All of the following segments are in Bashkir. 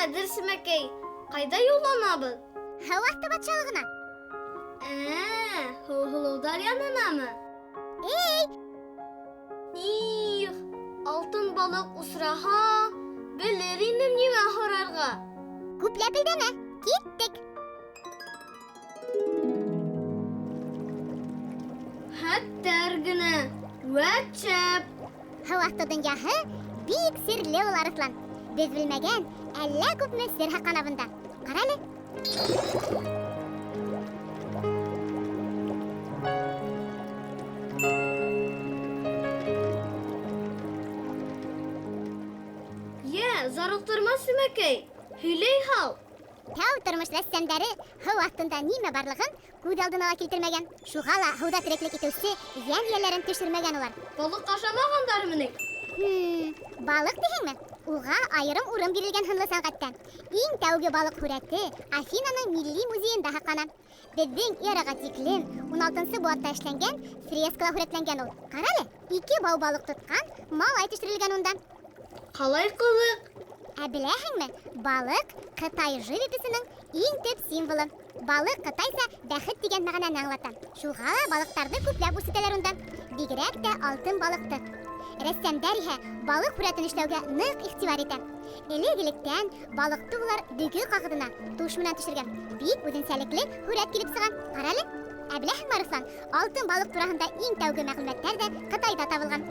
Әҙер, Семәкәй. Ҡайҙа юлланабыҙ? Һыу аҫты батшалығына. Ә, һыу һылыуҙар янынамы? Эй! Их, алтын балыҡ осраһа, белер инем нимә һорарға. Күп ләпелдәмә, киттек. Хәттәр генә, вәт шәп! Һыу аҫты донъяһы бик серле ул, Арыҫлан. Беҙ белмәгән әллә күпме сер һаҡлана бында. Ҡара әле. Йә, зарыҡтырма, Семәкәй, һөйләй һал. Тәү тормош рәссамдары һыу аҫтында нимә барлығын күҙ алдына ла килтермәгән. Шуға ла һыуҙа тереклек итеүсе йән эйәләрен төшөрмәгән улар. Балыҡ ашамағандармы ни? Балыҡ тиһеңме? Уға айырым урын бирелгән һынлы сәнғәттә. Иң тәүге балыҡ һүрәте Афинаның милли музейында һаҡлана. Беҙҙең эраға тиклем ун алтынсы быуатта эшләнгән фрескала һүрәтләнгән ул. Ҡара әле, ике бау балыҡ тотҡан малай төшөрөлгән унда. Ҡалай ҡыҙыҡ! Ә беләһеңме, балыҡ Ҡытай живописының иң төп символы. Балыҡ ҡытайса бәхет тигән мәғәнәне аңлата. Шуға ла балыҡтарҙы күпләп үрсетәләр унда. Бигерәк тә алтын балыҡты. Рәссамдар иһә балыҡ һүрәтен эшләүгә ныҡ иғтибар итә. Элек-электән балыҡты улар дөгө ҡағыҙына туш менән төшөргән. Бик үҙенсәлекле һүрәт килеп сыға. Ҡара әле. Ә беләһеңме, Арыҫлан, алтын балыҡ тураһында иң тәүге мәғлүмәттәр дә Ҡытайҙа табылған.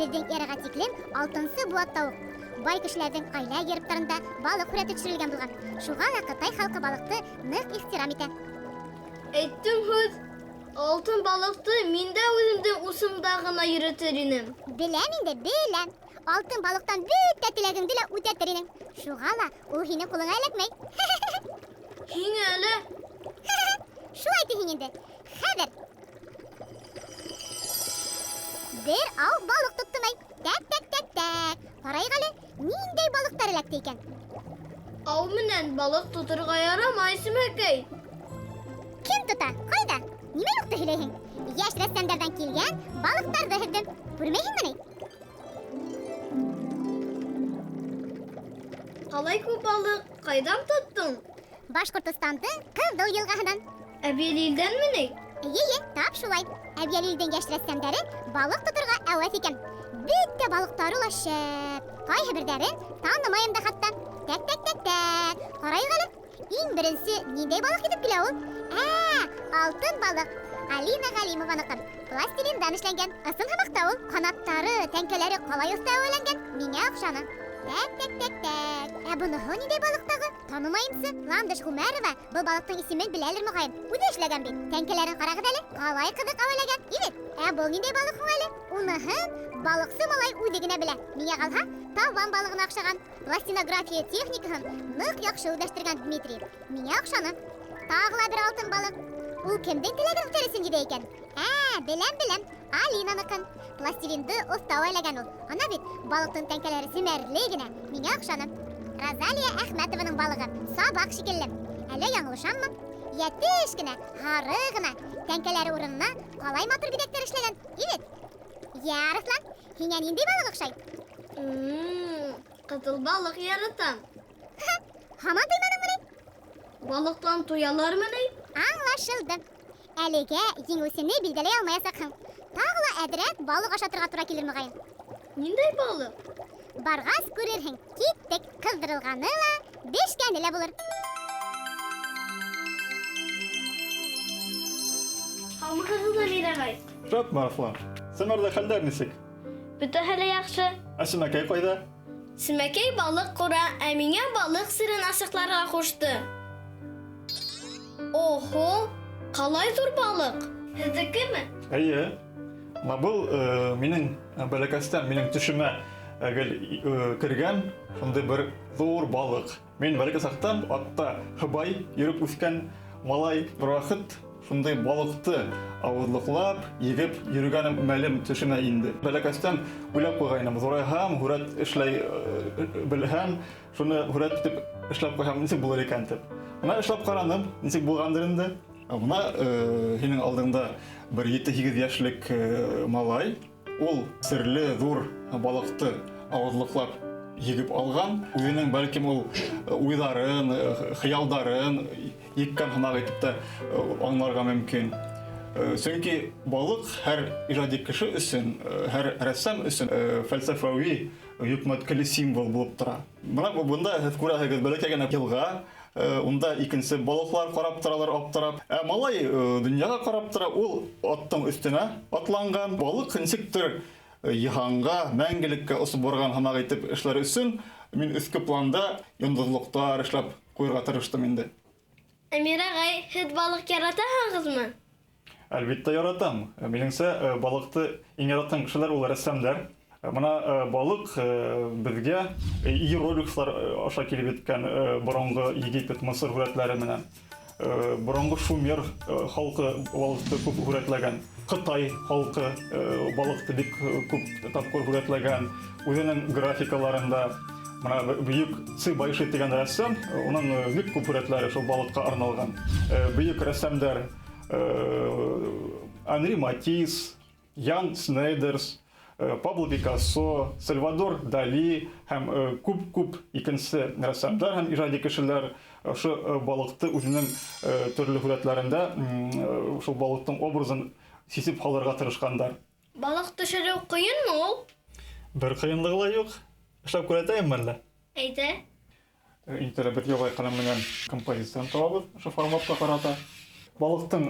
Беҙҙең эраға тиклем алтынсы быуатта уҡ бай кешеләрҙең ғаилә гербтарында балыҡ һүрәте төшөрөлгән булған. Шуға ла Ҡытай халҡы балыҡты ныҡ ихтирам итә. Әйттең һүҙ. Алтын балыҡты мин дә үҙемдең усымда ғына йөрөтөр инем. Беләм инде, беләм. Алтын балыҡтан бөтә теләгеңде лә үтәтер инең. Шуға ла ул һинең ҡулыңа эләкмәй. Һиңә лә. Шулай тиһең инде. Хәҙер. Бер ау балыҡ тоттом әй. Тәк, тәк, тәк, тәк. Ҡарайыҡ әле, ниндәй балыҡтар эләкте икән? Ау менән балыҡ тоторға ярамай, Семәкәй. Кем тота? Ҡайҙа? Нимә юҡты һөйләйһең? Йәш рәссамдарҙан килгән балыҡтарҙы һөҙҙөм. Күрмәйһеңме ни? Ҡалай күп балыҡ, ҡайҙан тоттоң? Башҡортостандың Ҡыҙыл йылғаһынан. Әбйәлилдәнме ни? Эйе, тап шулай. Әбйәлилдең йәш рәссамдары балыҡ тоторға әүәҫ икән. Бөтә балыҡтары ла шәп. Ҡайһы берҙәрен танымайым да хатта. Тәк, тәк, тәк, тәк. Ҡарайыҡ әле. Иң беренсе ниндәй балыҡ итеп килә ул? Ә, алтын балыҡ. Алина Ғәлимованыҡы. Пластилиндан эшләнгән. Ысын һымаҡ та ул. Ҡанаттары, тәңкәләре ҡалай оҫта әүәләнгән. Миңә оҡшаны. Тәк, тәк, тәк, тәк. Ә быныһы ниндәй балыҡ тағы? Танымайымсы. Ландыш Ғүмәрова был балыҡтың исемен беләлер моғайын. Үҙе эшләгән бит. Тәңкәләрен ҡарағыҙ әле. Ҡалай ҡыҙыҡ әүәләгән. Ибет. Ә был ниндәй балыҡ һуң әле? Уныһын балыҡсы малай үҙе генә белә. Миңә ҡалһа, табан балығына оҡшаған. Пластинография техникаһын ныҡ яҡшы үҙләштергән Дмитрий. Миңә оҡшаны. Тағы ла бер алтын балыҡ. Ул кемдең теләген үтәр өсөн йөҙә икән? Ә, беләм, беләм. Алинаныҡын. Пластилинды оҫта әүәләгән ул. Ана бит балыҡтың тәңкәләре семәрле генә. Миңә оҡшаны. Розалия Әхмәтованың балығы сабаҡ шикелле. Әллә яңылышаммы? Йәтеш кенә, һары ғына. Тәңкәләре урынына ҡалай матур биҙәктәр эшләгән. Ибет. Йә, Арыҫлан, һиңә ниндәй балыҡ оҡшай? Ҡыҙыл балыҡ яратам. Һаман туйманыңмы ни? Балыҡтан туялармы ни? Аңлашылды. Әлегә еңеүсене билдәләй алмаясаҡһың. Тағы ла әҙерәк балыҡ ашатырға тура килер моғайын. Ниндәй балыҡ? Барғас күрерһең. Киттек, ҡыҙҙырылғаны ла, бешкәне лә булыр. Һаумыһығыҙ, Дамир ағай. Шәп, Арыҫлан. Сәмәрҙә хәлдәр нисек? Бөтәһе лә яҡшы. Ә Семәкәй ҡайҙа? Семәкәй балыҡ ҡура, ә миңә балыҡ серен асыҡларға ҡушты. Охо, ҡалай ҙур балыҡ. Һеҙҙекеме? Эйе. Мына был минең бәләкәстән, минең төшөмә гел кергән шундай бер ҙур балыҡ. Мин бәләкәй саҡтан атта һыбай йөрөп үҫкән малай бер ваҡыт шундай балыҡты ауыҙлыҡлап, егеп йөрөгәнем мәлем төшөмә инде. Бәләкәстән уйлап ҡуйғайным, ҙурайһам, һүрәт эшләй белһәм, шуны һүрәт итеп эшләп ҡуйһам, нисек булыр икән тип. Бына эшләп ҡараным, нисек булғандыр инде. Бына һинең алдыңда бер ете-һигеҙ йәшлек малай, ул серле ҙур балыҡты ауыҙлыҡлап егеп алған. Үҙенең бәлкем ул уйҙарын, хыялдарын еккән һымаҡ итеп тә аңларға мөмкин. Сөнки балыҡ һәр ижади кеше өсөн, һәр рәссам өсөн фәлсәфәүи йөкмәткеле символ булып тора. Бына бында һеҙ күрәһегеҙ бәләкәй генә йылға, унда икенсе балыҡлар ҡарап торалар, аптырап. Ә малай донъяға ҡарап тора, ул аттың өҫтөнә атланған. Балыҡ нисектер йыһанға, мәңгелеккә осоп барған һымаҡ итеп эшләр өсөн мин өҫкө планда йондоҙлоҡтар эшләп ҡуйырға тырыштым инде. Әмир ағай, һеҙ балыҡ яратаһығыҙмы? Әлбиттә яратам. Минеңсә, балыҡты иң яратҡан кешеләр ул рәссамдар. Бына балыҡ беҙгә иероглифлар аша килеп еткән боронғо Египет, Мысыр һүрәтләре менән. Боронғо Шумер халҡы балыҡты күп һүрәтләгән. Ҡытай халҡы балыҡты бик күп тапҡыр һүрәтләгән. Үҙенең графикаларында бына бөйөк Ци Байши тигән рәссам, уның бик күп һүрәтләре шул балыҡҡа арналған. Бөйөк рәссамдар Анри Матисс, Ян Снейдерс, Пабло Пикассо, Сальвадор Дали һәм күп-күп икенсе рәссамдар һәм ижади кешеләр ошо балыҡты үҙенең төрлө һүрәтләрендә шул балыҡтың образын сисеп һалырға тырышҡандар. Балыҡ төшөрөү ҡыйынмы ул? Бер ҡыйынлығы ла юҡ. Эшләп күрһәтәйемме әллә? Әйҙә. Интер бер юғай ҡалам менән композицияны табабыҙ ошо форматҡа ҡарата. Балыҡтың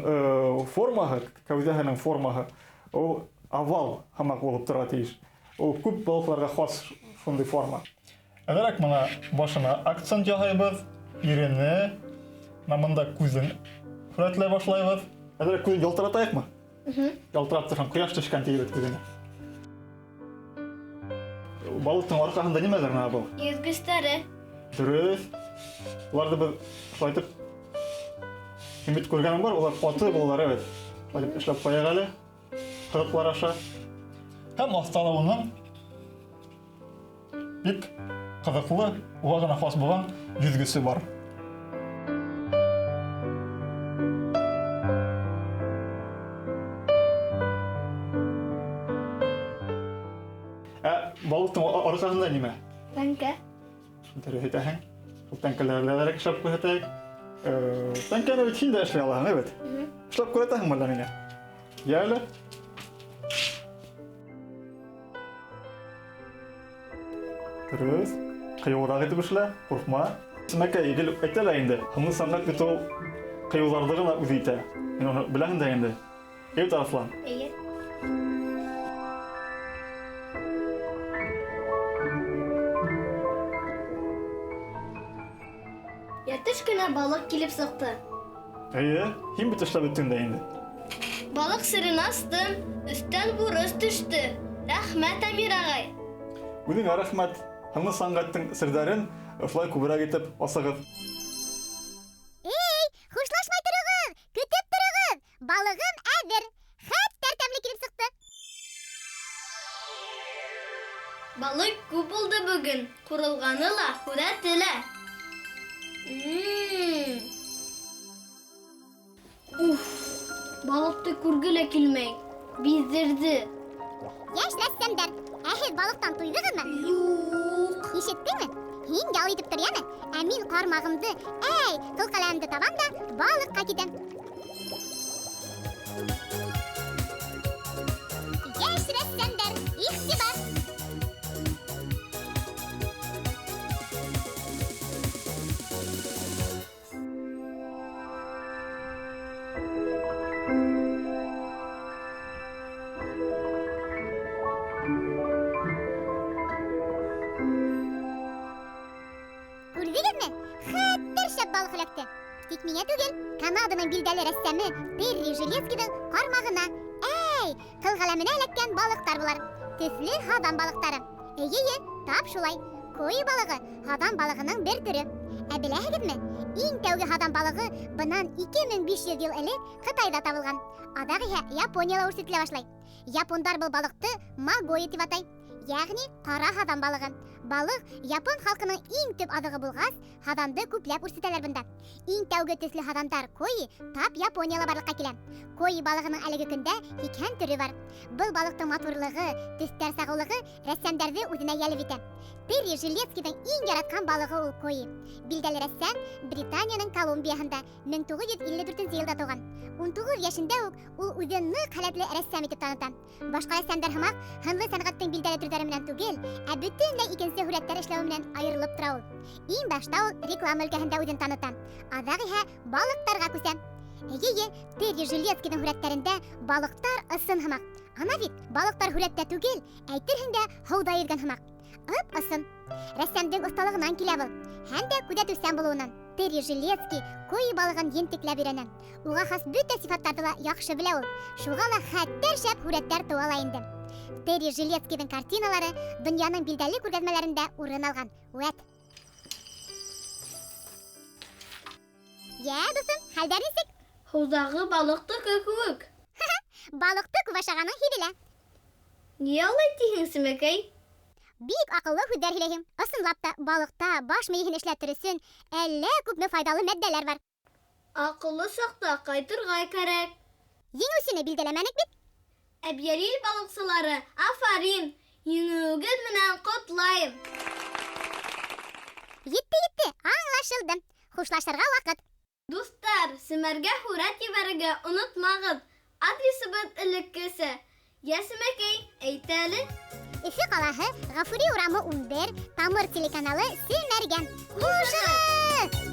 формаһы, кәүҙәһенең формаһы, ул овал һымаҡ булып тора тейеш. Ул күп балыҡларға хас шундай форма. Әҙерәк бына башына акцент яһайбыҙ, ирене, бына бында күҙен һүрәтләй башлайбыҙ. Әҙерәк күҙен ялтыратайыҡмы? Ялтырап торһон, ҡояш төшкән тейебеҙ күҙенә. Балыҡтың арҡаһында нимәлер менә был? Йөҙгөстәре. Дөрөҫ. Уларҙы беҙ шулай итеп һин бит күргәнең бар, улар ҡаты булалар, әбет. Шулай итеп эшләп ҡуйыҡ әле. Ҡырыҡлар аша. Һәм аҫтала уның бик ҡыҙыҡлы, уға ғына хас булған йөҙгөсө бар. Ә балыҡтың арҡаһында нимә? Тәңкә. Дөрөҫ әйтәһең. Ул тәңкәләрҙе әҙерәк эшләп күрһәтәйек. Тәңкәне бит һин дә эшләй алаһың, әбет? Эшләп күрһәтәһеңме әллә миңә? Йә әле. Дөрөҫ. Ҡыйыуыраҡ итеп эшлә, ҡурҡма. Сәмәкәй, гел әйтә лә инде, һынлы сәнғәт бит ул ҡыйыуҙарҙы ғына үҙ итә. Һин уны беләһең дә инде. Әйт, Арыҫлан. Эйе. Йәтеш кенә балыҡ килеп сыҡты. Эйе, һин бит эшләп бөттөң дә инде. Балыҡ серен астым, өҫтән бурыс төштө. Рәхмәт, Әмир ағай. Үҙеңә рәхмәт. Һынлы сәнғәттең серҙәрен ошолай күберәк итеп асығыҙ. Эй, хушлашмай тороғоҙ, көтөп тороғоҙ. Балығым әҙер. Хәттәр тәмле килеп сыҡты. Балыҡ күп булды бөгөн. Ҡурылғаны ла, һүрәте лә. Уф, балыҡты күрге лә килмәй. Биҙҙерҙе. Йәш рәссамдар, ә һеҙ балыҡтан туйҙығыҙмы? Юҡ. Ишеттеңме? Һин ял итеп тор, йәме? Ә мин ҡармағымды, әй, ҡыл ҡәләмде табам да балыҡҡа китәм. Йәш рәссамдар, иғтибар! Күрҙегеҙме? Хәтәр шәп балыҡ эләкте. Тик миңә түгел, Канаданың билдәле рәссамы Терри Жилецкийҙың ҡармағына. Әй, ҡыл ҡәләменә эләккән балыҡтар булар. Төҫлө һаҙан балыҡтары. Эйе, тап шулай. Кой балығы һаҙан балығының бер төрө. Ә беләһегеҙме? Иң тәүге һаҙан балығы бынан 2500 йыл элек Ҡытайҙа табылған. Аҙаҡ иһә Японияла үрсетелә башлай. Япондар был балыҡты магоя тип атай. Йәғни ҡара һаҙан балығы. Балыҡ япон халҡының иң төп аҙығы булғас, һаҙанды күпләп үрсетәләр бында. Иң тәүге төҫлө һаҙандар кои тап Японияла барлыҡҡа килә. Кои балығының әлеге көндә 80 төрө бар. Был балыҡтың матурлығы, төҫтәр сағыулығы рәссамдарҙы үҙенә йәлеп итә. Терри Жилецкийҙың иң яратҡан балығы ул кои. Билдәле рәссам Британияның Колумбияһында 1954 йылда тыуған. 19 йәшендә үк ул үҙен ныҡ һәләтле рәссам итеп таныта. Башҡа рәссамдар һымаҡ һынлы сәнғәттең билдәле төрҙәре менән түгел, ә бөтөнләй икенсе һүрәттәр эшләүе менән айырылып тора ул. Иң башта ул реклама өлкәһендә үҙен таныта. Аҙаҡ иһә балыҡтарға күсә. Эйе, Терри Жилецкийҙың һүрәттәрендә балыҡтар ысын һымаҡ. Ана бит балыҡтар һүрәттә түгел, әйтерһең дә һыуҙа йөҙгән һымаҡ. Ып ысын. Рәссамдың оҫталығынан килә был, һәм дә күҙәтеүсән булыуынан. Терри Жилецкий кои балығын ентекләп өйрәнә. Уға хас бөтә сифаттарҙы ла яҡшы белә ул. Шуға ла хәтәр шәп һүрәттәр тыуа ла инде. Терри Жилецкийҙың картиналары донъяның билдәле күргәҙмәләрендә урын алған. Үәт. Йә, дуҫым, хәлдәр нисек? Һыуҙағы балыҡтыҡы кеүек. Балыҡты күп ашағаның һиҙелә. Ни улай тиһең, Семәкәй? Бик аҡыллы һүҙҙәр һөйләйһең. Ысынлап та, балыҡта баш мейеһен эшләтер өсөн әллә күпме файҙалы матдәләр бар. Аҡыллы саҡта ҡайтырға кәрәк. Еңеүсене билдәләмәнек бит. Әбйәлил балыҡсылары, афарин! Еңеүегеҙ менән ҡотлайым. Етте, етте, аңлашылды. Хушлашырға ваҡыт. Дуҫтар, Семәргә һүрәт ебәрергә онотмағыҙ. Адресыбыҙ элеккесә. Йә, Семәкәй, әйт әле. Өфө ҡалаһы, Ғафури урамы 11, Тамыр телеканалы, Семәргә. Хушығыҙ!